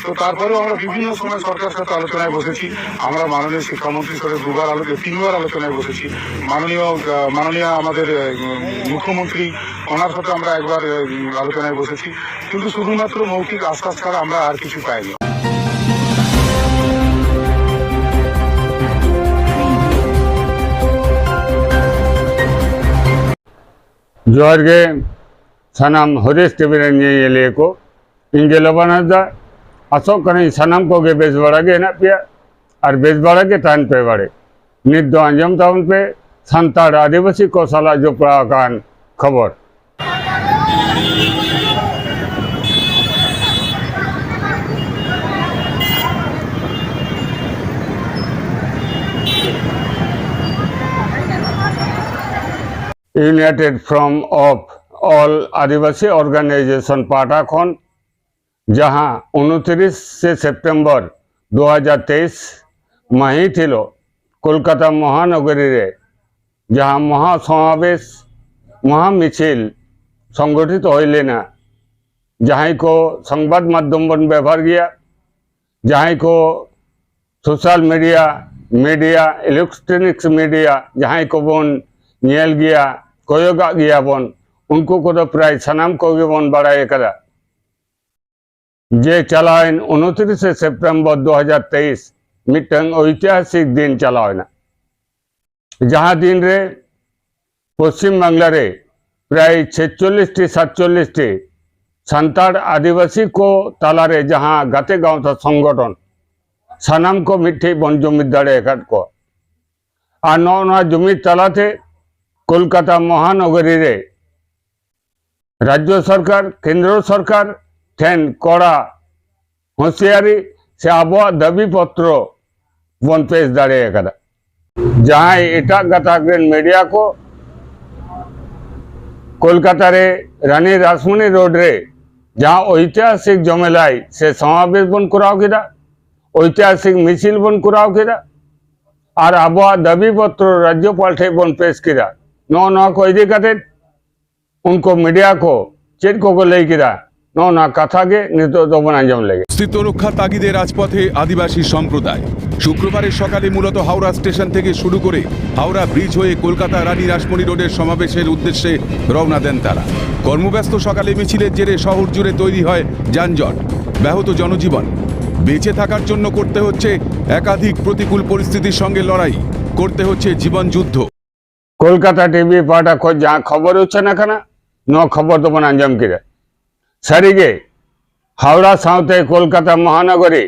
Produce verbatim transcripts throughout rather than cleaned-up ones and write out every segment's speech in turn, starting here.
তো তারপরেও আমরা বিভিন্ন সময় সরকার সাথে আলোচনায় বসেছি। আমরা মাননীয় শিক্ষামন্ত্রীর সাথে দুবার আলোচনা, তিনবার আলোচনায় বসেছি। মাননীয় আহ, মাননীয় আমাদের আহ, মুখ্যমন্ত্রী, ওনার সাথে আমরা একবার আহ, আলোচনায় বসেছি। কিন্তু শুধুমাত্র মৌখিক আশ্বাস ছাড়া আমরা আর কিছু পাইনি। ᱡᱚᱦᱟᱨ ᱜᱮ ᱥᱟᱱᱟᱢ ᱦᱚᱨᱮᱥ ᱴᱤᱵᱷᱤ ᱨᱮᱱ ᱧᱮᱧᱮᱞᱤᱭᱟᱹ ᱠᱚ᱾ ᱤᱧ ᱜᱮ ᱞᱚᱵᱟᱱ ᱦᱟᱸᱥᱫᱟ᱾ ᱟᱥᱚᱜ ᱠᱟᱹᱱᱟᱹᱧ ᱥᱟᱱᱟᱢ ᱠᱚᱜᱮ ᱵᱮᱥ ᱵᱟᱲᱟ ᱜᱮ ᱦᱮᱱᱟᱜ ᱯᱮᱭᱟ ᱟᱨ ᱵᱮᱥ ᱵᱟᱲᱟ ᱜᱮ ᱛᱟᱦᱮᱱ ᱯᱮ ᱵᱟᱲᱮ᱾ ᱱᱤᱛ ᱫᱚ ᱟᱸᱡᱚᱢ ᱛᱟᱵᱚᱱ ᱯᱮ ᱥᱟᱱᱛᱟᱲ ᱟᱹᱫᱤᱵᱟᱹᱥᱤ ᱠᱚ ᱥᱟᱞᱟᱜ ᱡᱚᱯᱲᱟᱣ ᱟᱠᱟᱱ ᱠᱷᱚᱵᱚᱨ᱾ United Front of All Adivasi Organization ᱯᱟᱦᱴᱟ ᱠᱷᱚᱱ, ᱡᱟᱦᱟᱸ ᱩᱱᱛᱤᱨᱤᱥᱮ ᱥᱮᱯᱴᱮᱢᱵᱚᱨ ᱫᱩ ᱦᱟᱡᱟᱨ ᱛᱮᱭᱤᱥ ᱢᱟᱹᱦᱤᱛ ᱦᱤᱞᱳᱜ ᱠᱳᱞᱠᱟᱛᱟ ᱢᱚᱦᱟᱱᱚᱜᱚᱨᱤ ᱨᱮ ᱡᱟᱦᱟᱸ ᱢᱚᱦᱟ ᱥᱚᱢᱟᱵᱮᱥ, ᱢᱚᱦᱟ ᱢᱤᱪᱷᱤᱞ ᱥᱚᱝᱜᱚᱴᱷᱤᱛ ᱦᱩᱭ ᱞᱮᱱᱟ, ᱡᱟᱦᱟᱸᱭ ᱠᱚ ᱥᱚᱝᱵᱟᱫ ᱢᱟᱫᱽᱫᱷᱚᱢ ᱵᱚᱱ ᱵᱮᱵᱚᱦᱟᱨ ᱜᱮᱭᱟ, ᱡᱟᱦᱟᱸᱭ ᱠᱚ social media, media, electronics media, ᱡᱟᱦᱟᱸᱭ ᱠᱚᱵᱚᱱ ᱧᱮᱞ ᱜᱮᱭᱟ, ᱠᱚᱭᱚᱜᱟᱜ ᱜᱮᱭᱟ ᱵᱚᱱ, ᱩᱱᱠᱩ ᱠᱚᱫᱚ ᱯᱨᱟᱭ ᱥᱟᱱᱟᱢ ᱠᱚᱜᱮ ᱵᱚᱱ ᱵᱟᱲᱟᱭ ᱟᱠᱟᱫᱟ ᱡᱮ ᱪᱟᱞᱟᱣᱮᱱ ᱩᱱᱛᱤᱨᱤᱥᱮ ᱥᱮᱯᱴᱮᱢᱵᱚᱨ ᱫᱩ ᱦᱟᱡᱟᱨ ᱛᱮᱭᱤᱥ ᱢᱤᱫᱴᱟᱝ ᱳᱭᱛᱤᱦᱟᱥᱤᱠ ᱫᱤᱱ ᱪᱟᱞᱟᱣᱮᱱᱟ, ᱡᱟᱦᱟᱸ ᱫᱤᱱ ᱨᱮ ᱯᱚᱥᱪᱤᱢ ᱵᱟᱝᱞᱟ ᱨᱮ ᱯᱨᱟᱭ ᱪᱷᱮᱪᱪᱚᱞᱞᱤᱥ ᱴᱤ ᱥᱟᱛᱪᱚᱞᱞᱤᱥ ᱴᱤ ᱥᱟᱱᱛᱟᱲ ᱟᱹᱫᱤᱵᱟᱹᱥᱤ ᱠᱚ ᱛᱟᱞᱟᱨᱮ ᱡᱟᱦᱟᱸ ᱜᱟᱛᱮ ᱜᱟᱶᱛᱟ ᱥᱚᱝᱜᱚᱴᱷᱚᱱ, ᱥᱟᱱᱟᱢ ᱠᱚ ᱢᱤᱫᱴᱷᱮᱡ ᱵᱚᱱ ᱡᱩᱢᱤᱫ ᱫᱟᱲᱮ ᱟᱠᱟᱫ ᱠᱚᱣᱟ᱾ ᱟᱨ ᱱᱚᱜᱼᱚ ᱱᱚᱣᱟ ᱡᱩᱢᱤᱫ ᱛᱟᱞᱟᱛᱮ ᱠᱳᱞᱠᱟᱛᱟ ᱢᱚᱦᱟᱱᱚᱜᱚᱨᱤ ᱨᱮ ᱨᱟᱡᱽᱡᱚ ᱥᱚᱨᱠᱟᱨ, ᱠᱮᱱᱫᱨᱚ ᱥᱚᱨᱠᱟᱨ ᱴᱷᱮᱱ ᱠᱚᱲᱟ ᱦᱩᱸᱥᱤᱭᱟᱨᱤ ᱥᱮ ᱟᱵᱚᱣᱟᱜ ᱫᱟᱹᱵᱤ ᱯᱚᱛᱨᱚ ᱵᱚᱱ ᱯᱮᱥ ᱫᱟᱲᱮ ᱟᱠᱟᱫᱟ᱾ ᱡᱟᱦᱟᱸᱭ ᱮᱴᱟᱜ ᱜᱟᱛᱟᱠ ᱨᱮᱱ ᱢᱤᱰᱤᱭᱟ ᱠᱚ ᱠᱳᱞᱠᱟᱛᱟ ᱨᱮ ᱨᱟᱱᱤ ᱨᱟᱥᱢᱚᱱᱤ ᱨᱳᱰ ᱨᱮ ᱡᱟᱦᱟᱸ ᱳᱭᱛᱤᱦᱟᱥᱤᱠ ᱡᱚᱢᱮᱞᱟᱭ ᱥᱮ ᱥᱚᱢᱟᱵᱮᱥ ᱵᱚᱱ ᱠᱚᱨᱟᱣ ᱠᱮᱫᱟ, ᱳᱭᱛᱤᱦᱟᱥᱤᱠ ᱢᱤᱪᱷᱤᱞ ᱵᱚᱱ ᱠᱚᱨᱟᱣ ᱠᱮᱫᱟ ᱟᱨ ᱟᱵᱚᱣᱟᱜ ᱫᱟᱹᱵᱤ ᱯᱚᱛᱨᱚ ᱨᱟᱡᱽᱡᱚᱯᱟᱞ ᱴᱷᱮᱱ ᱵᱚᱱ ᱯᱮᱥ ᱠᱮᱫᱟ, ᱱᱚᱜᱼᱚ ᱱᱚᱣᱟ ᱠᱚ ᱤᱫᱤ ᱠᱟᱛᱮ ᱩᱱᱠᱩ ᱢᱤᱰᱤᱭᱟ ᱠᱚ ᱪᱮᱫ ᱠᱚᱠᱚ ᱞᱟᱹᱭ ᱠᱮᱫᱟ, ᱱᱚᱜᱼᱚ ᱱᱚᱣᱟ ᱠᱟᱛᱷᱟ ᱜᱮ ᱱᱤᱛᱚᱜ ᱫᱚᱵᱚᱱ ᱟᱸᱡᱚᱢ ᱞᱮᱜᱮ᱾ অস্তিত্ব রক্ষা তাগিদে রাজপথে আদিবাসী সম্প্রদায়। শুক্রবারে সকালে মূলত হাওড়া স্টেশন থেকে শুরু করে হাওড়া ব্রিজ হয়ে কলকাতা রানী রাসমণি রোডের সমাবেশের উদ্দেশ্যে রওনা দেন তারা। কর্মব্যস্ত সকালে মিছিলের জেরে শহর জুড়ে তৈরি হয় যানজট, ব্যাহত জনজীবন। বেঁচে থাকার জন্য করতে হচ্ছে একাধিক প্রতিকূল পরিস্থিতির সঙ্গে লড়াই, করতে হচ্ছে জীবন যুদ্ধ। ᱠᱳᱞᱠᱟᱛᱟ ᱴᱤᱵᱷᱤ ᱯᱟᱦᱴᱟ ᱠᱷᱚᱱ ᱡᱟᱦᱟᱸ ᱠᱷᱚᱵᱚᱨ ᱩᱪᱷᱟᱹᱱ ᱟᱠᱟᱱᱟ, ᱱᱚᱣᱟ ᱠᱷᱚᱵᱚᱨ ᱫᱚᱵᱚᱱ ᱟᱸᱡᱚᱢ ᱠᱮᱫᱟ᱾ ᱥᱟᱹᱨᱤᱜᱮ, ᱦᱟᱣᱲᱟ ᱥᱟᱶᱛᱮ ᱠᱳᱞᱠᱟᱛᱟ ᱢᱚᱦᱟᱱᱚᱜᱚᱨᱤ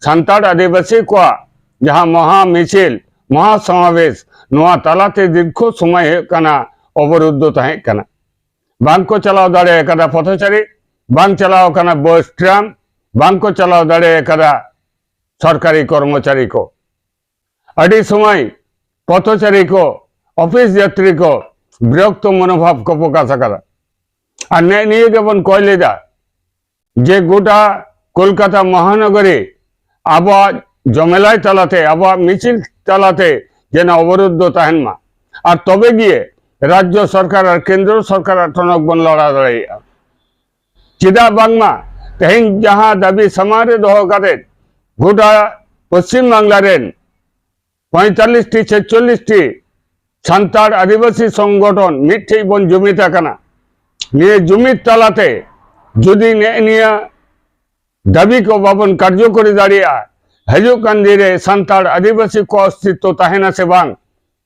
ᱥᱟᱱᱛᱟᱲ ᱟᱹᱫᱤᱵᱟᱹᱥᱤ ᱠᱚᱣᱟᱜ ᱡᱟᱦᱟᱸ ᱢᱚᱦᱟ ᱢᱤᱪᱷᱤᱞ, ᱢᱚᱦᱟ ᱥᱚᱢᱟᱵᱮᱥ, ᱱᱚᱣᱟ ᱛᱟᱞᱟᱛᱮ ᱫᱤᱨᱜᱷᱚ ᱥᱚᱢᱚᱭ ᱦᱩᱭᱩᱜ ᱠᱟᱱᱟ ᱚᱵᱚᱨᱩᱫᱷ ᱫᱚ ᱛᱟᱦᱮᱸ ᱠᱟᱱᱟ᱾ ᱵᱟᱝ ᱠᱚ ᱪᱟᱞᱟᱣ ᱫᱟᱲᱮ ᱟᱠᱟᱫᱟ ᱯᱚᱛᱷᱚᱪᱟᱨᱤ, ᱵᱟᱝ ᱪᱟᱞᱟᱣ ᱟᱠᱟᱱᱟ ᱵᱟᱥ ᱴᱨᱟᱢ, ᱵᱟᱝ ᱠᱚ ᱪᱟᱞᱟᱣ ᱫᱟᱲᱮ ᱟᱠᱟᱫᱟ ᱥᱚᱨᱠᱟᱨᱤ ᱠᱚᱨᱢᱚᱪᱟᱨᱤ ᱠᱚ᱾ ᱟᱹᱰᱤ ᱥᱚᱢᱚᱭ ᱯᱚᱛᱷᱚᱪᱟᱨᱤ ᱠᱚ, ᱚᱯᱷᱤᱥ ᱡᱟᱛᱨᱤ ᱠᱚ ᱵᱤᱨᱚᱠᱛᱚ ᱢᱚᱱᱳᱵᱷᱟᱵ ᱠᱚ ᱯᱨᱚᱠᱟᱥ ᱟᱠᱟᱫᱟ᱾ ᱟᱨ ᱱᱮᱜ ᱱᱤᱭᱟᱹ ᱜᱮᱵᱚᱱ ᱠᱚᱭ ᱞᱮᱫᱟ ᱡᱮ ᱜᱚᱴᱟ ᱠᱳᱞᱠᱟᱛᱟ ᱢᱚᱦᱟᱱᱚᱜᱚᱨᱤ ᱟᱵᱚᱣᱟᱜ ᱡᱚᱢᱮᱞᱟᱭ ᱛᱟᱞᱟᱛᱮ, ᱟᱵᱚᱣᱟᱜ ᱢᱤᱪᱷᱤᱞ ᱛᱟᱞᱟᱛᱮ ᱡᱮᱱᱚ ᱚᱵᱚᱨᱳᱫᱷ ᱫᱚ ᱛᱟᱦᱮᱱ ᱢᱟ, ᱟᱨ ᱛᱚᱵᱮ ᱜᱮ ᱨᱟᱡᱽᱡᱚ ᱥᱚᱨᱠᱟᱨ ᱟᱨ ᱠᱮᱱᱫᱨᱚ ᱥᱚᱨᱠᱟᱨᱟᱜ ᱴᱚᱱᱚᱠ ᱵᱚᱱ ᱞᱟᱲᱟ ᱫᱟᱲᱮᱭᱟᱜᱼᱟ᱾ ᱪᱮᱫᱟᱜ ᱵᱟᱝᱢᱟ ᱛᱮᱦᱮᱧ ᱡᱟᱦᱟᱸ ᱫᱟᱹᱵᱤ ᱥᱟᱢᱟᱝ ᱨᱮ ᱫᱚᱦᱚ ᱠᱟᱛᱮ ᱜᱚᱴᱟ ᱯᱚᱥᱪᱤᱢ ᱵᱟᱝᱞᱟ ᱨᱮᱱ ᱯᱚᱸᱭᱛᱟᱞᱞᱤᱥ ᱴᱤ ᱪᱷᱮᱪᱪᱚᱞᱞᱤᱥ ᱴᱤ ᱥᱟᱱᱛᱟᱲ ᱟᱹᱫᱤᱵᱟᱹᱥᱤ ᱥᱚᱝᱜᱚᱴᱷᱚᱱ ᱢᱤᱫ ᱴᱷᱮᱡ ᱵᱚᱱ ᱡᱩᱢᱤᱫ ᱟᱠᱟᱱᱟ᱾ ᱱᱤᱭᱟᱹ ᱡᱩᱢᱤᱫ ᱛᱟᱞᱟᱛᱮ ᱡᱩᱫᱤ ᱱᱮᱜ ᱱᱤᱭᱟᱹ ᱫᱟᱹᱵᱤ ᱠᱚ ᱵᱟᱵᱚᱱ ᱠᱟᱨᱡᱚᱠᱚᱨᱤ ᱫᱟᱲᱮᱭᱟᱜᱼᱟ, ᱦᱤᱡᱩᱜ ᱠᱟᱱ ᱫᱤᱱ ᱨᱮ ᱥᱟᱱᱛᱟᱲ ᱟᱹᱫᱤᱵᱟᱹᱥᱤ ᱠᱚ ᱚᱥᱛᱤᱛᱛᱚ ᱛᱟᱦᱮᱱᱟ ᱥᱮ ᱵᱟᱝ,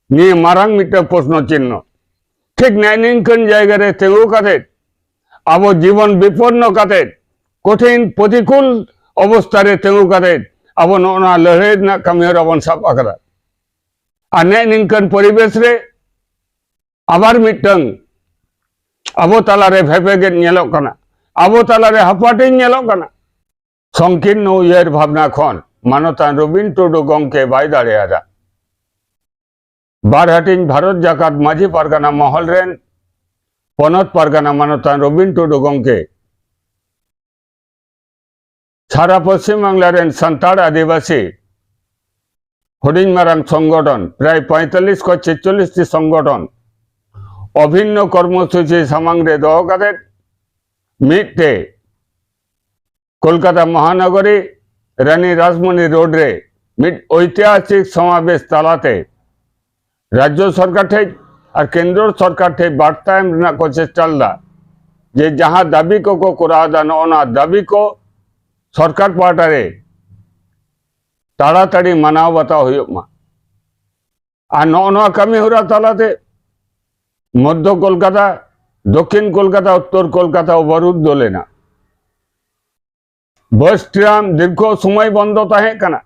ᱱᱤᱭᱟᱹ ᱢᱟᱨᱟᱝ ᱢᱤᱫᱴᱟᱝ ᱯᱨᱚᱥᱱᱚ ᱪᱤᱱᱦᱚ᱾ ᱴᱷᱤᱠ ᱱᱮᱜ ᱱᱤᱝᱠᱟᱹᱱ ᱡᱟᱭᱜᱟ ᱨᱮ ᱛᱤᱸᱜᱩ ᱠᱟᱛᱮ, ᱟᱵᱚ ᱡᱤᱵᱚᱱ ᱵᱤᱯᱚᱱᱱᱚ ᱠᱟᱛᱮ, ᱠᱚᱴᱷᱤᱱ ᱯᱨᱚᱛᱤᱠᱩᱞ ᱚᱵᱚᱥᱛᱟ ᱨᱮ ᱛᱤᱸᱜᱩ ᱠᱟᱛᱮ ᱟᱵᱚ ᱱᱚᱜᱼᱚ ᱱᱚᱣᱟ ᱞᱟᱹᱲᱦᱟᱹᱭ ᱨᱮᱱᱟᱜ ᱠᱟᱹᱢᱤ ᱦᱚᱨᱟ ᱵᱚᱱ ᱥᱟᱵ ᱟᱠᱟᱫᱟ᱾ ᱟᱨ ᱱᱮᱜ ᱱᱤᱝᱠᱟᱹᱱ ᱯᱚᱨᱤᱵᱮᱥ ᱨᱮ ᱟᱵᱟᱨ ᱢᱤᱫᱴᱟᱝ ᱟᱵᱚ ᱛᱟᱞᱟᱨᱮ ᱵᱷᱮᱯᱮᱜᱮᱫ ᱧᱮᱞᱚᱜ ᱠᱟᱱᱟ, ᱟᱵᱚ ᱛᱟᱞᱟᱨᱮ ᱦᱟᱯᱟᱴᱤᱧ ᱧᱮᱞᱚᱜ ᱠᱟᱱᱟ᱾ ᱥᱚᱝᱠᱤᱨᱱᱚ ᱩᱭᱦᱟᱹᱨ ᱵᱷᱟᱵᱽᱱᱟ ᱠᱷᱚᱱ ᱢᱟᱱᱚᱛᱟᱱ ᱨᱚᱵᱤᱱ ᱴᱩᱰᱩ ᱜᱚᱢᱠᱮ ᱵᱟᱭ ᱫᱟᱲᱮᱭᱟᱫᱟ᱾ ᱵᱟᱨ ᱦᱟᱹᱴᱤᱧ ᱵᱷᱟᱨᱚᱛ ᱡᱟᱠᱟᱛ ᱢᱟᱹᱡᱷᱤ ᱯᱟᱨᱜᱟᱱᱟ ᱢᱚᱦᱚᱞ ᱨᱮᱱ ᱯᱚᱱᱚᱛ ᱯᱟᱨᱜᱟᱱᱟ ᱢᱟᱱᱚᱛᱟᱱ ᱨᱚᱵᱤᱱ ᱴᱩᱰᱩ ᱜᱚᱢᱠᱮ ᱥᱟᱨᱟ ᱯᱚᱥᱪᱤᱢ ᱵᱟᱝᱞᱟ ᱨᱮᱱ ᱥᱟᱱᱛᱟᱲ ᱟᱹᱫᱤᱵᱟᱹᱥᱤ ᱦᱩᱰᱤᱧ ᱢᱟᱨᱟᱝ ᱥᱚᱝᱜᱚᱴᱷᱚᱱ ᱯᱨᱟᱭ ᱯᱚᱸᱭᱛᱟᱞᱞᱤᱥ ᱠᱷᱚᱱ ᱪᱷᱮᱪᱪᱚᱞᱞᱤᱥ ᱴᱤ ᱥᱚᱝᱜᱚᱴᱷᱚᱱ ᱚᱵᱷᱤᱱᱱᱚ ᱠᱚᱨᱢᱚᱥᱩᱪᱤ ᱥᱟᱢᱟᱝ ᱨᱮ ᱫᱚᱦᱚ ᱠᱟᱛᱮ ᱢᱤᱫ ᱛᱮ ᱠᱳᱞᱠᱟᱛᱟ ᱢᱚᱦᱟᱱᱚᱜᱚᱨᱤ ᱨᱟᱱᱤ ᱨᱟᱥᱢᱚᱱᱤ ᱨᱳᱰ ᱨᱮ ᱢᱤᱫ ᱳᱭᱛᱤᱦᱟᱥᱤᱠ ᱥᱚᱢᱟᱵᱮᱥ ᱛᱟᱞᱟᱛᱮ ᱨᱟᱡᱽᱡᱚ ᱥᱚᱨᱠᱟᱨ ᱴᱷᱮᱡ ᱟᱨ ᱠᱮᱱᱫᱨᱚ ᱥᱚᱨᱠᱟᱨ ᱴᱷᱮᱡ ᱵᱟᱨᱛᱟ ᱮᱢ ᱨᱮᱱᱟᱜ ᱠᱚ ᱪᱮᱥᱴᱟ ᱞᱮᱫᱟ, ᱡᱮ ᱡᱟᱦᱟᱸ ᱫᱟᱹᱵᱤ ᱠᱚᱠᱚ ᱠᱚᱨᱟᱣ ᱮᱫᱟ, ᱱᱚᱜᱼᱚ ᱱᱚᱣᱟ ᱫᱟᱹᱵᱤ ᱠᱚ ᱥᱚᱨᱠᱟᱨ ᱯᱟᱦᱴᱟ ᱨᱮ ᱛᱟᱲᱟᱛᱟᱲᱤ ᱢᱟᱱᱟᱣ ᱵᱟᱛᱟᱣ ᱦᱩᱭᱩᱜ ᱢᱟ᱾ ᱟᱨ ᱱᱚᱜᱼᱚ ᱱᱚᱣᱟ ᱠᱟᱹᱢᱤ ᱦᱚᱨᱟ ᱛᱟᱞᱟᱛᱮ ᱢᱚᱫᱽᱫᱷᱚ ᱠᱳᱞᱠᱟᱛᱟ, ᱫᱚᱠᱠᱷᱤᱱ ᱠᱳᱞᱠᱟᱛᱟ, ᱩᱛᱛᱚᱨ ᱠᱳᱞᱠᱟᱛᱟ ᱚᱵᱚᱨᱩᱫᱷ ᱫᱚ ᱞᱮᱱᱟ᱾ ᱵᱟᱥ ᱴᱨᱟᱢ ᱫᱤᱨᱜᱷᱚ ᱥᱚᱢᱚᱭ ᱵᱚᱱᱫᱚ ᱛᱟᱦᱮᱸ ᱠᱟᱱᱟ,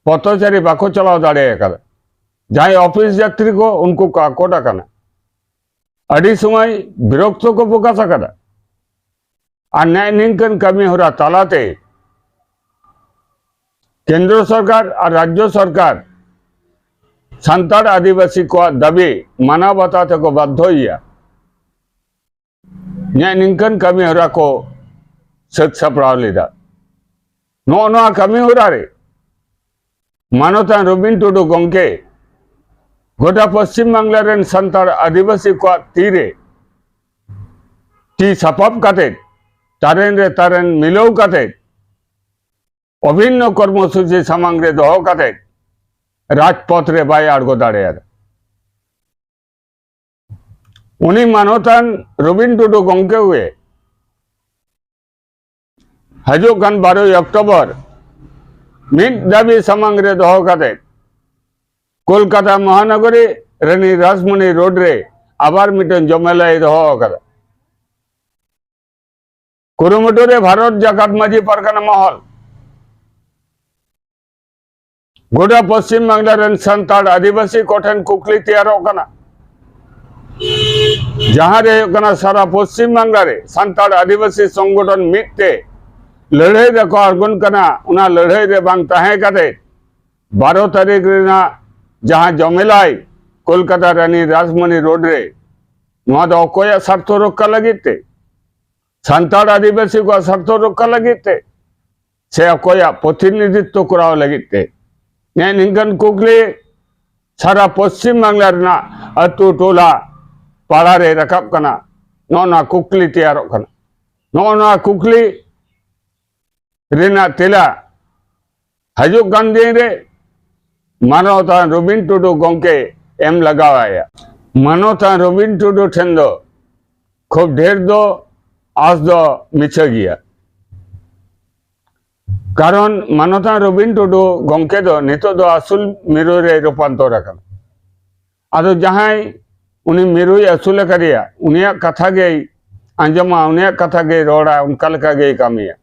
ᱯᱚᱛᱷᱚᱪᱟᱨᱤ ᱵᱟᱠᱚ ᱪᱟᱞᱟᱣ ᱫᱟᱲᱮ ᱟᱠᱟᱫᱟ᱾ ᱡᱟᱦᱟᱸᱭ ᱚᱯᱷᱤᱥ ᱡᱟᱛᱨᱤ ᱠᱚ, ᱩᱱᱠᱩ ᱠᱚ ᱟᱠᱚᱴ ᱟᱠᱟᱱᱟ᱾ ᱟᱹᱰᱤ ᱥᱚᱢᱚᱭ ᱵᱤᱨᱚᱠᱛᱚ ᱠᱚ ᱯᱨᱚᱠᱟᱥ ᱟᱠᱟᱫᱟ᱾ ᱟᱨ ᱱᱮᱜᱼᱮ ᱱᱤᱝᱠᱟᱹᱱ ᱠᱟᱹᱢᱤ ᱦᱚᱨᱟ ᱛᱟᱞᱟᱛᱮ ᱠᱮᱱᱫᱨᱚ ᱥᱚᱨᱠᱟᱨ ᱟᱨ ᱨᱟᱡᱽᱡᱚ ᱥᱚᱨᱠᱟᱨ ᱥᱟᱱᱛᱟᱲ ᱟᱹᱫᱤᱵᱟᱹᱥᱤ ᱠᱚᱣᱟᱜ ᱫᱟᱹᱵᱤ ᱢᱟᱱᱟᱣ ᱵᱟᱛᱟᱣ ᱛᱮᱠᱚ ᱵᱟᱫᱽᱫᱷᱚᱭᱮᱭᱟ᱾ ᱱᱮᱜᱼᱮ ᱱᱤᱝᱠᱟᱹᱱ ᱠᱟᱹᱢᱤ ᱦᱚᱨᱟ ᱠᱚ ᱥᱟᱹᱛ ᱥᱟᱯᱲᱟᱣ ᱞᱮᱫᱟ᱾ ᱱᱚᱜᱼᱚ ᱱᱚᱣᱟ ᱠᱟᱹᱢᱤ ᱦᱚᱨᱟ ᱨᱮ ᱢᱟᱱᱚᱛᱟᱱ ᱨᱚᱵᱤᱱ ᱴᱩᱰᱩ ᱜᱚᱢᱠᱮ ᱜᱚᱴᱟ ᱯᱚᱥᱪᱤᱢ ᱵᱟᱝᱞᱟ ᱨᱮᱱ ᱥᱟᱱᱛᱟᱲ ᱟᱹᱫᱤᱵᱟᱹᱥᱤ ᱠᱚᱣᱟᱜ ᱛᱤᱨᱮ ᱛᱤ ᱥᱟᱯᱟᱵ ᱠᱟᱛᱮ, ᱛᱟᱨᱮᱱ ᱨᱮ ᱛᱟᱨᱮᱱ ᱢᱤᱞᱟᱹᱣ ᱠᱟᱛᱮ, ᱚᱵᱷᱤᱱᱱᱚ ᱠᱚᱨᱢᱚᱥᱩᱪᱤ ᱥᱟᱢᱟᱝ ᱨᱮ ᱫᱚᱦᱚ ᱠᱟᱛᱮ ᱨᱟᱡᱽᱯᱚᱛᱷ ᱨᱮ ᱵᱟᱭ ᱟᱬᱜᱚ ᱫᱟᱲᱮᱭᱟᱫᱟ᱾ ᱩᱱᱤ ᱢᱟᱱᱚᱛᱟᱱ ᱨᱚᱵᱤᱱ ᱴᱩᱰᱩ ᱜᱚᱢᱠᱮ ᱜᱮ ᱦᱤᱡᱩᱜ ᱠᱟᱱ ᱵᱟᱨᱚᱭ ᱚᱠᱴᱳᱵᱚᱨ ᱢᱤᱫ ᱫᱟᱹᱵᱤ ᱥᱟᱢᱟᱝ ᱨᱮ ᱫᱚᱦᱚ ᱠᱟᱛᱮ ᱠᱳᱞᱠᱟᱛᱟ ᱢᱚᱦᱟᱱᱚᱜᱚᱨᱤ ᱨᱟᱱᱤ ᱨᱟᱥᱢᱚᱱᱤ ᱨᱳᱰ ᱨᱮ ᱟᱵᱟᱨ ᱢᱤᱫᱴᱮᱱ ᱡᱚᱢᱮᱞᱟᱭ ᱫᱚᱦᱚ ᱟᱠᱟᱫᱟ᱾ ᱠᱩᱨᱩᱢᱩᱴᱩ ᱨᱮ ᱵᱷᱟᱨᱚᱛ ᱡᱟᱠᱟᱛ ᱢᱟᱹᱡᱷᱤ ᱯᱟᱨᱜᱟᱱᱟ ᱢᱚᱦᱚᱞ, ᱜᱚᱴᱟ ᱯᱚᱥᱪᱤᱢ ᱵᱟᱝᱞᱟ ᱨᱮᱱ ᱥᱟᱱᱛᱟᱲ ᱟᱹᱫᱤᱵᱟᱹᱥᱤ ᱠᱚᱴᱷᱮᱱ ᱠᱩᱠᱞᱤ ᱛᱮᱭᱟᱨᱚᱜ ᱠᱟᱱᱟ, ᱡᱟᱦᱟᱸ ᱨᱮ ᱦᱩᱭᱩᱜ ᱠᱟᱱᱟ ᱥᱟᱨᱟ ᱯᱚᱥᱪᱤᱢ ᱵᱟᱝᱞᱟ ᱨᱮ ᱥᱟᱱᱛᱟᱲ ᱟᱹᱫᱤᱵᱟᱹᱥᱤ ᱥᱚᱝᱜᱚᱴᱷᱚᱱ ᱢᱤᱫ ᱛᱮ ᱞᱟᱹᱲᱦᱟᱹᱭ ᱨᱮᱠᱚ ᱟᱬᱜᱚᱱ ᱠᱟᱱᱟ᱾ ᱚᱱᱟ ᱞᱟᱹᱲᱦᱟᱹᱭ ᱨᱮ ᱵᱟᱝ ᱛᱟᱦᱮᱸ ᱠᱟᱛᱮ ᱵᱟᱨᱚ ᱛᱟᱹᱨᱤᱠᱷ ᱨᱮᱱᱟᱜ ᱡᱟᱦᱟᱸ ᱡᱚᱢᱮᱞᱟᱭ ᱠᱳᱞᱠᱟᱛᱟ ᱨᱟᱱᱤ ᱨᱟᱥᱢᱚᱱᱤ ᱨᱳᱰ ᱨᱮ, ᱱᱚᱣᱟ ᱫᱚ ᱚᱠᱚᱭᱟᱜ ᱥᱟᱨᱛᱷᱚ ᱨᱚᱠᱠᱷᱟ ᱞᱟᱹᱜᱤᱫ ᱛᱮ? ᱥᱟᱱᱛᱟᱲ ᱟᱹᱫᱤᱵᱟᱹᱥᱤ ᱠᱚᱣᱟᱜ ᱥᱟᱨᱛᱷᱚ ᱨᱚᱠᱠᱷᱟ ᱞᱟᱹᱜᱤᱫ ᱛᱮ ᱥᱮ ᱚᱠᱚᱭᱟᱜ ᱯᱨᱚᱛᱤᱱᱤᱫᱷᱤᱛᱛᱚ ᱠᱚᱨᱟᱣ ᱞᱟᱹᱜᱤᱫ ᱛᱮ? ᱱᱮᱜᱼᱮ ᱱᱤᱝᱠᱟᱹᱱ ᱠᱩᱠᱞᱤ ᱥᱟᱨᱟ ᱯᱚᱥᱪᱤᱢ ᱵᱟᱝᱞᱟ ᱨᱮᱱᱟᱜ ᱟᱹᱛᱩ ᱴᱚᱞᱟ ᱯᱟᱲᱟ ᱨᱮ ᱨᱟᱠᱟᱵ ᱠᱟᱱᱟ᱾ ᱱᱚᱜᱼᱚ ᱱᱚᱣᱟ ᱠᱩᱠᱞᱤ ᱛᱮᱭᱟᱨᱚᱜ ᱠᱟᱱᱟ᱾ ᱱᱚᱜᱼᱚ ᱱᱚᱣᱟ ᱠᱩᱠᱞᱤ ᱨᱮᱱᱟᱜ ᱛᱮᱞᱟ ᱦᱤᱡᱩᱜ ᱠᱟᱱ ᱫᱤᱱ ᱨᱮ ᱢᱟᱱᱚᱛᱟᱱ ᱨᱚᱵᱤᱱ ᱴᱩᱰᱩ ᱜᱚᱢᱠᱮ ᱮᱢ ᱞᱟᱜᱟᱣ ᱟᱭᱟ᱾ ᱢᱟᱱᱚᱛᱟᱱ ᱨᱚᱵᱤᱱ ᱴᱩᱰᱩ ᱴᱷᱮᱱ ᱫᱚ ᱠᱷᱩᱵ ᱰᱷᱮᱨ ᱫᱚ ᱟᱸᱥ ᱫᱚ ᱢᱤᱪᱷᱟᱹ ᱜᱮᱭᱟ᱾ ᱠᱟᱨᱚᱱ ᱢᱟᱱᱚᱛᱟᱱ ᱨᱚᱵᱤᱱ ᱴᱩᱰᱩ ᱜᱚᱢᱠᱮ ᱫᱚ ᱱᱤᱛᱚᱜ ᱫᱚ ᱟᱹᱥᱩᱞ ᱢᱤᱨᱩ ᱨᱮ ᱨᱩᱯᱟᱱᱛᱚᱨ ᱟᱠᱟᱱᱟ᱾ ᱟᱫᱚ ᱡᱟᱦᱟᱸᱭ ᱩᱱᱤ ᱢᱤᱨᱩᱭ ᱟᱹᱥᱩᱞ ᱟᱠᱟᱫᱮᱭᱟ, ᱩᱱᱤᱭᱟᱜ ᱠᱟᱛᱷᱟ ᱜᱮᱭ ᱟᱸᱡᱚᱢᱟ, ᱩᱱᱤᱭᱟᱜ ᱠᱟᱛᱷᱟ ᱜᱮᱭ ᱨᱚᱲᱟ, ᱚᱱᱠᱟ ᱞᱮᱠᱟ ᱜᱮᱭ ᱠᱟᱹᱢᱤᱭᱟ᱾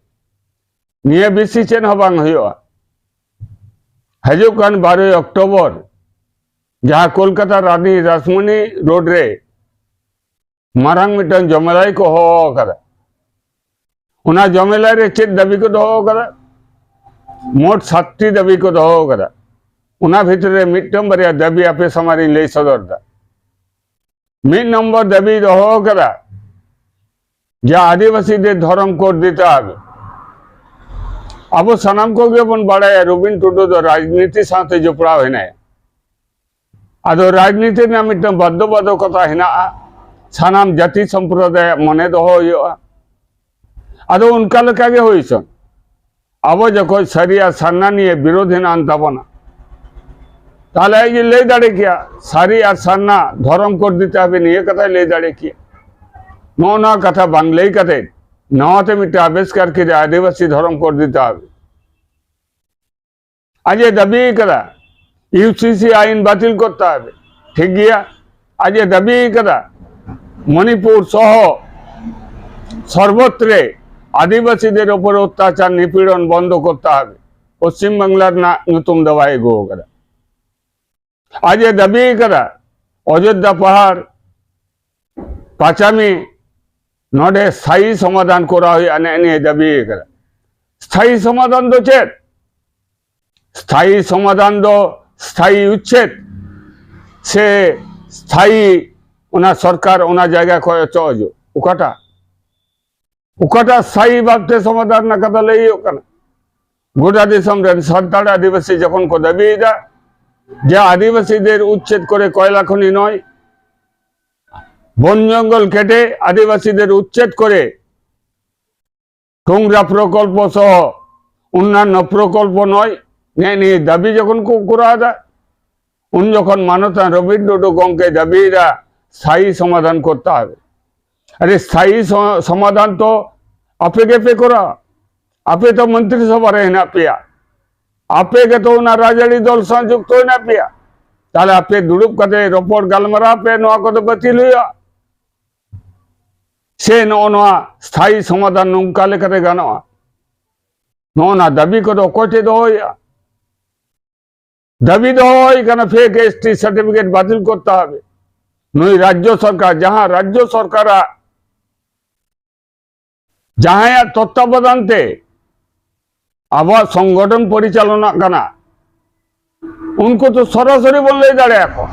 ᱱᱤᱭᱟᱹ ᱵᱮᱥᱤ ᱪᱮᱫ ᱦᱚᱸ ᱵᱟᱝ ᱦᱩᱭᱩᱜᱼᱟ᱾ ᱦᱤᱡᱩᱜ ᱠᱟᱱ ᱵᱟᱨᱚᱭ ᱚᱠᱴᱳᱵᱚᱨ ᱡᱟᱦᱟᱸ ᱠᱳᱞᱠᱟᱛᱟ ᱨᱟᱱᱤ ᱨᱟᱥᱢᱚᱱᱤ ᱨᱳᱰ ᱨᱮ ᱢᱟᱨᱟᱝ ᱢᱤᱫᱴᱟᱝ ᱡᱚᱢᱮᱞᱟᱭ ᱠᱚ ᱦᱚᱦᱚ ᱟᱠᱟᱫᱟ᱾ ᱚᱱᱟ ᱡᱚᱢᱮᱞᱟᱭ ᱨᱮ ᱪᱮᱫ ᱫᱟᱹᱵᱤ ᱠᱚ ᱫᱚᱦᱚ ᱟᱠᱟᱫᱟ? ᱢᱳᱴ ᱥᱟᱛᱴᱤ ᱫᱟᱹᱵᱤ ᱠᱚ ᱫᱚᱦᱚ ᱟᱠᱟᱫᱟ᱾ ᱚᱱᱟ ᱵᱷᱤᱛᱨᱤ ᱨᱮ ᱢᱤᱫᱴᱟᱝ ᱵᱟᱨᱭᱟ ᱫᱟᱹᱵᱤ ᱟᱯᱮ ᱥᱟᱢᱟᱝ ᱨᱤᱧ ᱞᱟᱹᱭ ᱥᱚᱫᱚᱨ ᱮᱫᱟ᱾ ᱢᱤᱫ ᱱᱚᱢᱵᱚᱨ ᱫᱟᱹᱵᱤ ᱫᱚᱦᱚ ᱟᱠᱟᱫᱟ ᱡᱮ ᱟᱹᱫᱤᱵᱟᱹᱥᱤ ᱫᱮ ᱫᱷᱚᱨᱚᱢ ᱠᱳᱰ ᱫᱤᱛᱮ ᱦᱚᱵᱮ᱾ ᱟᱵᱚ ᱥᱟᱱᱟᱢ ᱠᱚᱜᱮ ᱵᱚᱱ ᱵᱟᱲᱟᱭᱟ ᱨᱚᱵᱤᱱ ᱴᱩᱰᱩ ᱫᱚ ᱨᱟᱡᱽᱱᱤᱛᱤ ᱥᱟᱶᱛᱮ ᱡᱚᱯᱲᱟᱣ ᱦᱮᱱᱟᱭᱟ᱾ ᱟᱫᱚ ᱨᱟᱡᱽᱱᱤᱛᱤ ᱨᱮᱱᱟᱜ ᱢᱤᱫᱴᱟᱝ ᱵᱟᱫᱽᱫᱷᱚᱵᱟᱫᱷᱚᱠᱚᱛᱟ ᱦᱮᱱᱟᱜᱼᱟ, ᱥᱟᱱᱟᱢ ᱡᱟᱹᱛᱤ ᱥᱚᱢᱯᱨᱚᱫᱟᱭᱟᱜ ᱢᱚᱱᱮ ᱫᱚᱦᱚ ᱦᱩᱭᱩᱜᱼᱟ᱾ ᱟᱫᱚ ᱚᱱᱠᱟ ᱞᱮᱠᱟ ᱜᱮ ᱦᱩᱭ ᱦᱚᱪᱚᱱ, ᱟᱵᱚ ᱡᱚᱠᱷᱚᱱ ᱥᱟᱹᱨᱤ ᱟᱨ ᱥᱟᱨᱱᱟ ᱱᱤᱭᱮ ᱵᱤᱨᱳᱫᱷ ᱦᱮᱱᱟᱜ ᱟᱱ ᱛᱟᱵᱚᱱᱟ, ᱛᱟᱦᱞᱮ ᱟᱡ ᱮ ᱞᱟᱹᱭ ᱫᱟᱲᱮ ᱠᱮᱭᱟ, ᱥᱟᱹᱨᱤ ᱟᱨ ᱥᱟᱨᱱᱟ ᱫᱷᱚᱨᱚᱢ ᱠᱳᱰ ᱫᱤᱛᱮ ᱦᱚᱵᱮ, ᱱᱤᱭᱟᱹ ᱠᱟᱛᱷᱟᱭ ᱞᱟᱹᱭ ᱫᱟᱲᱮ ᱠᱮᱭᱟ᱾ ᱱᱚᱜᱼᱚ ᱱᱚᱣᱟ ᱠᱟᱛᱷᱟ ᱵᱟᱝ ᱞᱟᱹᱭ ᱠᱟᱛᱮ ᱱᱟᱣᱟᱛᱮ ᱢᱤᱫᱴᱟᱝ ᱟᱵᱤᱥᱠᱟᱨ ᱠᱮᱫᱟ, ᱟᱹᱫᱤᱵᱟᱹᱥᱤ ᱫᱷᱚᱨᱚᱢ ᱠᱳᱰ ᱫᱤᱛᱮ ᱦᱚᱵᱮ᱾ ᱟᱡ ᱮ ᱫᱟᱹᱵᱤ ᱠᱟᱫᱟ ᱤᱭᱩ ᱥᱤ ᱥᱤ ᱟᱭᱤᱱ ᱵᱟᱹᱛᱤᱞ ᱠᱚᱨᱛᱮ ᱦᱚᱵᱮ᱾ ᱴᱷᱤᱠ ᱜᱮᱭᱟ, ᱟᱡ ᱮ ᱫᱟᱹᱵᱤ ᱠᱟᱫᱟ ᱢᱚᱱᱤᱯᱩᱨ ᱥᱚᱦᱚ ᱥᱚᱨᱵᱚᱛᱨᱮ ᱟᱹᱫᱤᱵᱟᱹᱥᱤᱫᱮᱨ ᱳᱯᱚᱨ ᱚᱛᱛᱟᱪᱟᱨ ᱱᱤᱯᱤᱲᱚᱱ ᱵᱚᱱᱫᱚ ᱠᱚᱨᱛᱮ ᱦᱚᱵᱮ᱾ ᱯᱚᱥᱪᱤᱢ ᱵᱟᱝᱞᱟ ᱨᱮᱱᱟᱜ ᱧᱩᱛᱩᱢ ᱫᱚ ᱵᱟᱭ ᱟᱹᱜᱩ ᱟᱠᱟᱫᱟ᱾ ᱟᱡ ᱮ ᱫᱟᱹᱵᱤ ᱠᱟᱫᱟ ᱚᱡᱳᱫᱽᱫᱷᱟ ᱯᱟᱦᱟᱲ ᱯᱟᱪᱟᱢᱤ ᱱᱚᱰᱮ ᱥᱛᱷᱟᱭᱤ ᱥᱚᱢᱟᱫᱷᱟᱱ ᱠᱚᱨᱟᱣ ᱦᱩᱭᱩᱜᱼᱟ, ᱱᱮᱜᱼᱮ ᱱᱤᱭᱟᱹ ᱫᱟᱹᱵᱤ ᱠᱟᱫᱟ᱾ ᱥᱛᱷᱟᱭᱤ ᱥᱚᱢᱟᱫᱷᱟᱱ ᱫᱚ ᱪᱮᱫ? ᱥᱛᱷᱟᱭᱤ ᱥᱚᱢᱟᱫᱷᱟᱱ ᱫᱚ ᱥᱛᱷᱟᱭᱤ ᱩᱪᱪᱷᱮᱫ ᱥᱮ ᱥᱛᱷᱟᱭᱤ ᱚᱱᱟ ᱥᱚᱨᱠᱟᱨ ᱚᱱᱟ ᱡᱟᱭᱜᱟ ᱠᱷᱚᱱ ᱚᱪᱚᱜ ᱦᱤᱡᱩᱜ, ᱚᱠᱟᱴᱟᱜ? ᱚᱠᱟᱴᱟᱜ ᱥᱛᱷᱟᱭᱤ ᱵᱷᱟᱵᱛᱮ ᱥᱚᱢᱟᱫᱷᱟᱱ ᱨᱮᱱᱟᱜ ᱠᱟᱛᱷᱟ ᱞᱟᱹᱭ ᱦᱩᱭᱩᱜ ᱠᱟᱱᱟ? ᱜᱚᱴᱟ ᱫᱤᱥᱚᱢ ᱨᱮᱱ ᱥᱟᱱᱛᱟᱲ ᱟᱹᱫᱤᱵᱟᱹᱥᱤ ᱡᱚᱠᱷᱚᱱ ᱠᱚ ᱫᱟᱹᱵᱤᱭᱮᱫᱟ ᱡᱮ ᱟᱹᱫᱤᱵᱟᱹᱥᱤᱫᱮᱨ ᱩᱪᱪᱷᱮᱫ ᱠᱚᱨᱮ ᱠᱚᱭᱞᱟ ᱠᱷᱚᱱᱤ ᱱᱚᱭ, ᱵᱚᱱ ᱡᱚᱝᱜᱚᱞ ᱠᱮᱴᱮ ᱟᱹᱫᱤᱵᱟᱹᱥᱤᱫᱮᱨ ᱩᱪᱪᱷᱮᱫ ᱠᱚᱨᱮ ᱛᱩᱝᱨᱟ ᱯᱨᱚᱠᱚᱞᱯᱚ ᱥᱚᱦᱚ ᱚᱱᱱᱟᱱᱱᱚ ᱯᱨᱚᱠᱚᱞᱯᱚ ᱱᱚᱭ, ᱱᱮᱜᱼᱮ ᱱᱤᱭᱟᱹ ᱫᱟᱹᱵᱤ ᱡᱚᱠᱷᱚᱱ ᱠᱚ ᱠᱚᱨᱟᱣ ᱮᱫᱟ, ᱩᱱ ᱡᱚᱠᱷᱚᱱ ᱢᱟᱱᱚᱛᱟᱱ ᱨᱚᱵᱤᱱ ᱴᱩᱰᱩ ᱜᱚᱢᱠᱮ ᱫᱟᱹᱵᱤᱭᱮᱫᱟ ᱥᱛᱷᱟᱭᱤ ᱥᱚᱢᱟᱫᱷᱟᱱ ᱠᱚᱨᱛᱟ ᱦᱚᱵᱮ᱾ ᱟᱨᱮ ᱥᱛᱷᱟᱭᱤ ᱥᱚ-, ᱥᱚᱢᱟᱫᱷᱟᱱ ᱛᱚ ᱟᱯᱮ ᱜᱮᱯᱮ ᱠᱚᱨᱟᱣᱟ, ᱟᱯᱮ ᱛᱚ ᱢᱚᱱᱛᱨᱤ ᱥᱚᱵᱷᱟ ᱨᱮ ᱦᱮᱱᱟᱜ ᱯᱮᱭᱟ, ᱟᱯᱮ ᱜᱮᱛᱚ ᱚᱱᱟ ᱨᱟᱡᱽᱟᱹᱨᱤ ᱫᱚᱞ ᱥᱟᱶ ᱡᱩᱠᱛᱚ ᱦᱮᱱᱟᱜ ᱯᱮᱭᱟ, ᱛᱟᱦᱞᱮ ᱟᱯᱮ ᱫᱩᱲᱩᱵ ᱠᱟᱛᱮ ᱨᱚᱯᱚᱲ ᱜᱟᱞᱢᱟᱨᱟᱣ ᱯᱮ, ᱱᱚᱣᱟ ᱠᱚᱫᱚ ᱵᱟᱹᱛᱤᱞ ᱦᱩᱭᱩᱜᱼᱟ᱾ ᱥᱮ ᱱᱚᱜᱼᱚ ᱱᱚᱣᱟ ᱥᱛᱷᱟᱭᱤ ᱥᱚᱢᱟᱫᱷᱟᱱ ᱱᱚᱝᱠᱟ ᱞᱮᱠᱟᱛᱮ ᱜᱟᱱᱚᱜᱼᱟ? ᱱᱚᱜᱼᱚ ᱱᱚᱣᱟ ᱫᱟᱹᱵᱤ ᱠᱚᱫᱚ ᱚᱠᱚᱭ ᱴᱷᱮᱡ ᱫᱚᱦᱚ ᱦᱩᱭᱩᱜᱼᱟ? ᱫᱟᱹᱵᱤ ᱫᱚᱦᱚ ᱦᱩᱭ ᱠᱟᱱᱟ, ᱯᱷᱮᱠ ᱮᱥ ᱴᱤ ᱥᱟᱨᱴᱤᱯᱷᱤᱠᱮᱴ ᱵᱟᱹᱛᱤᱞ ᱠᱚᱨᱛᱮ ᱦᱚᱵᱮ᱾ ᱱᱩᱭ ᱨᱟᱡᱽᱡᱚ ᱥᱚᱨᱠᱟᱨ, ᱡᱟᱦᱟᱸ ᱨᱟᱡᱽᱡᱚ ᱥᱚᱨᱠᱟᱨᱟᱜ, ᱡᱟᱦᱟᱸᱭᱟᱜ ᱛᱚᱛᱛᱟᱵᱚᱫᱟᱱ ᱛᱮ ᱟᱵᱚᱣᱟᱜ ᱥᱚᱝᱜᱚᱴᱷᱚᱱ ᱯᱚᱨᱤᱪᱟᱞᱚᱱᱟᱜ ᱠᱟᱱᱟ, ᱩᱱᱠᱩ ᱛᱚ ᱥᱚᱨᱟᱥᱚᱨᱤ ᱵᱚᱱ ᱞᱟᱹᱭ ᱫᱟᱲᱮᱭᱟᱠᱚᱣᱟ,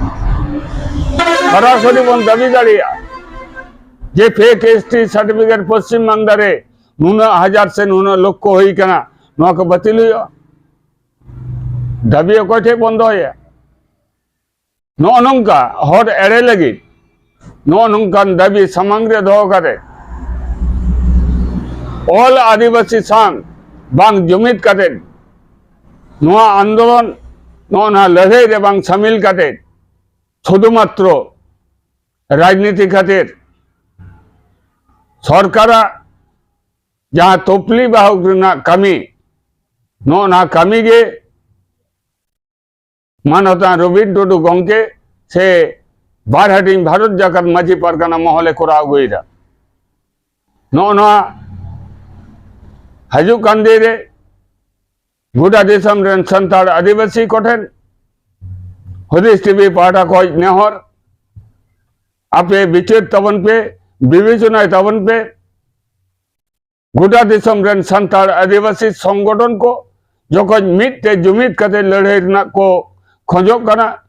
ᱥᱚᱨᱟᱥᱚᱨᱤ ᱵᱚᱱ ᱫᱟᱹᱵᱤ ᱫᱟᱲᱮᱭᱟᱜᱼᱟ ᱡᱮ fake S T certificate Paschim Bangla ᱨᱮ ᱱᱩᱱᱟᱹᱜ ᱦᱟᱡᱟᱨ ᱥᱮ ᱱᱩᱱᱟᱹᱜ ᱞᱚᱠᱷᱚ ᱦᱩᱭ ᱠᱟᱱᱟ, ᱱᱚᱣᱟ ᱠᱚ ᱵᱟᱹᱛᱤᱞ ᱦᱩᱭᱩᱜᱼᱟ᱾ ᱫᱟᱹᱵᱤ ᱚᱠᱚᱭ ᱴᱷᱮᱡ ᱵᱚᱱ ᱫᱚᱦᱚᱭᱟ? ᱱᱚᱜᱼᱚ ᱱᱚᱝᱠᱟ ᱦᱚᱲ ᱮᱲᱮ ᱞᱟᱹᱜᱤᱫ, ᱱᱚᱜᱼᱚ ᱱᱚᱝᱠᱟᱱ ᱫᱟᱹᱵᱤ ᱥᱟᱢᱟᱝ ᱨᱮ ᱫᱚᱦᱚ ᱠᱟᱛᱮ, ᱚᱞ ᱟᱹᱫᱤᱵᱟᱹᱥᱤ ᱥᱟᱶ ᱵᱟᱝ ᱡᱩᱢᱤᱫ ᱠᱟᱛᱮ, ᱱᱚᱣᱟ ᱟᱱᱫᱳᱞᱚᱱ, ᱱᱚᱜᱼᱚ ᱱᱚᱣᱟ ᱞᱟᱹᱲᱦᱟᱹᱭ ᱨᱮ ᱵᱟᱝ ᱥᱟᱢᱤᱞ ᱠᱟᱛᱮ, ᱥᱩᱫᱷᱩ ᱢᱟᱛᱨᱚ ᱨᱟᱡᱽᱱᱤᱛᱤ ᱠᱷᱟᱹᱛᱤᱨ ᱥᱚᱨᱠᱟᱨᱟᱜ ᱡᱟᱦᱟᱸ ᱛᱚᱯᱞᱤ ᱵᱟᱦᱚᱠ ᱨᱮᱱᱟᱜ ᱠᱟᱹᱢᱤ, ᱱᱚᱜᱼᱚ ᱱᱚᱣᱟ ᱠᱟᱹᱢᱤ ᱜᱮ ᱢᱟᱱᱚᱛᱟᱱ ᱨᱚᱵᱤᱱ ᱴᱩᱰᱩ ᱜᱚᱢᱠᱮ ᱥᱮ ᱵᱟᱨ ᱦᱟᱹᱴᱤᱧ ᱵᱷᱟᱨᱚᱛ ᱡᱟᱠᱟᱛ ᱢᱟᱹᱡᱷᱤ ᱯᱟᱨᱜᱟᱱᱟ ᱢᱚᱦᱚᱞᱮ ᱠᱚᱨᱟᱣ ᱟᱹᱜᱩᱭᱮᱫᱟ᱾ ᱱᱚᱜᱼᱚ ᱱᱚᱣᱟ ᱦᱤᱡᱩᱜ ᱠᱟᱱ ᱫᱤᱱ ᱨᱮ ᱜᱚᱴᱟ ᱫᱤᱥᱚᱢ ᱨᱮᱱ ᱥᱟᱱᱛᱟᱲ ᱟᱹᱫᱤᱵᱟᱹᱥᱤ ᱠᱚᱴᱷᱮᱱ ᱦᱩᱫᱤᱥ ᱴᱤᱵᱷᱤ ᱯᱟᱦᱴᱟ ᱠᱷᱚᱱ ᱱᱮᱦᱚᱨ, ᱟᱯᱮ ᱵᱤᱪᱟᱹᱨ ᱛᱟᱵᱚᱱ ᱯᱮ, ᱵᱤᱵᱮᱪᱚᱱᱟᱭ ᱛᱟᱵᱚᱱ ᱯᱮ᱾ ᱜᱚᱴᱟ ᱫᱤᱥᱚᱢ ᱨᱮᱱ ᱥᱟᱱᱛᱟᱲ ᱟᱹᱫᱤᱵᱟᱹᱥᱤ ᱥᱚᱝᱜᱚᱴᱷᱚᱱ ᱠᱚ ᱡᱚᱠᱷᱚᱱ ᱢᱤᱫ ᱛᱮ ᱡᱩᱢᱤᱫ ᱠᱟᱛᱮ ᱞᱟᱹᱲᱦᱟᱹᱭ ᱨᱮᱱᱟᱜ ᱠᱚ ᱠᱷᱚᱡᱚᱜ ᱠᱟᱱᱟ,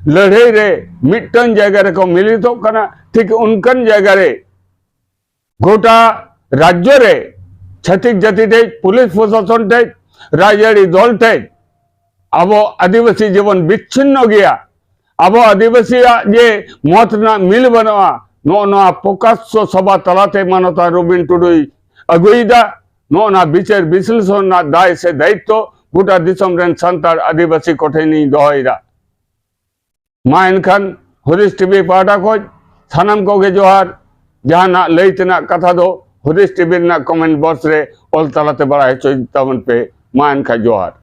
ᱞᱟᱹᱲᱦᱟᱹᱭ ᱨᱮ ᱢᱤᱫᱴᱟᱝ ᱡᱟᱭᱜᱟ ᱨᱮᱠᱚ ᱢᱤᱞᱤᱛᱚᱜ ᱠᱟᱱᱟ, ᱴᱷᱤᱠ ᱚᱱᱠᱟᱱ ᱡᱟᱭᱜᱟ ᱨᱮ ᱜᱚᱴᱟ ᱨᱟᱡᱽᱡᱚ ᱨᱮ ᱪᱷᱟᱹᱛᱤᱠ ᱡᱟᱹᱛᱤ ᱴᱷᱮᱡ, ᱯᱩᱞᱤᱥ ᱯᱨᱚᱥᱟᱥᱚᱱ ᱴᱷᱮᱡ, ᱨᱟᱡᱽᱟᱹᱨᱤ ᱫᱚᱞ ᱴᱷᱮᱡ ᱟᱵᱚ ᱟᱹᱫᱤᱵᱟᱹᱥᱤ ᱡᱤᱵᱚᱱ ᱵᱤᱪᱪᱷᱤᱱᱱᱚ ᱜᱮᱭᱟ, ᱟᱵᱚ ᱟᱹᱫᱤᱵᱟᱹᱥᱤᱭᱟᱜ ᱡᱮ ᱢᱚᱛ ᱨᱮᱱᱟᱜ ᱢᱤᱞ ᱵᱟᱹᱱᱩᱜᱼᱟ, ᱱᱚᱜᱼᱚ ᱱᱚᱣᱟ ᱯᱨᱚᱠᱟᱥᱥᱚ ᱥᱚᱵᱷᱟ ᱛᱟᱞᱟᱛᱮ ᱢᱟᱱᱚᱛᱟᱱ ᱨᱚᱵᱤᱱ ᱴᱩᱰᱩᱭ ᱟᱹᱜᱩᱭᱮᱫᱟ᱾ ᱱᱚᱜᱼᱚ ᱱᱟ ᱵᱤᱪᱟᱹᱨ ᱵᱤᱥᱞᱮᱥᱚᱱ ᱨᱮᱱᱟᱜ ᱫᱟᱭ ᱥᱮ ᱫᱟᱭᱤᱛᱛᱚ ᱜᱚᱴᱟ ᱫᱤᱥᱚᱢ ᱨᱮᱱ ᱥᱟᱱᱛᱟᱲ ᱟᱹᱫᱤᱵᱟᱹᱥᱤ ᱠᱚᱴᱷᱮᱱᱤᱧ ᱫᱚᱦᱚᱭᱮᱫᱟ᱾ ᱢᱟ ᱮᱱᱠᱷᱟᱱ ᱦᱩᱫᱤᱥ ᱴᱤᱵᱷᱤ ᱯᱟᱦᱴᱟ ᱠᱷᱚᱱ ᱥᱟᱱᱟᱢ ᱠᱚᱜᱮ ᱡᱚᱦᱟᱨ᱾ ᱡᱟᱦᱟᱱᱟᱜ ᱞᱟᱹᱭ ᱛᱮᱱᱟᱜ ᱠᱟᱛᱷᱟ ᱫᱚ ᱦᱩᱫᱤᱥ ᱴᱤᱵᱷᱤ ᱨᱮᱱᱟᱜ ᱠᱚᱢᱮᱱᱴ ᱵᱚᱠᱥ ᱨᱮ ᱚᱞ ᱛᱟᱞᱟᱛᱮ ᱵᱟᱲᱟᱭ ᱦᱚᱪᱚᱭ ᱛᱟᱵᱚᱱ ᱯᱮ᱾ ᱢᱟ ᱮᱱᱠᱷᱟᱱ ᱡᱚᱦᱟᱨ᱾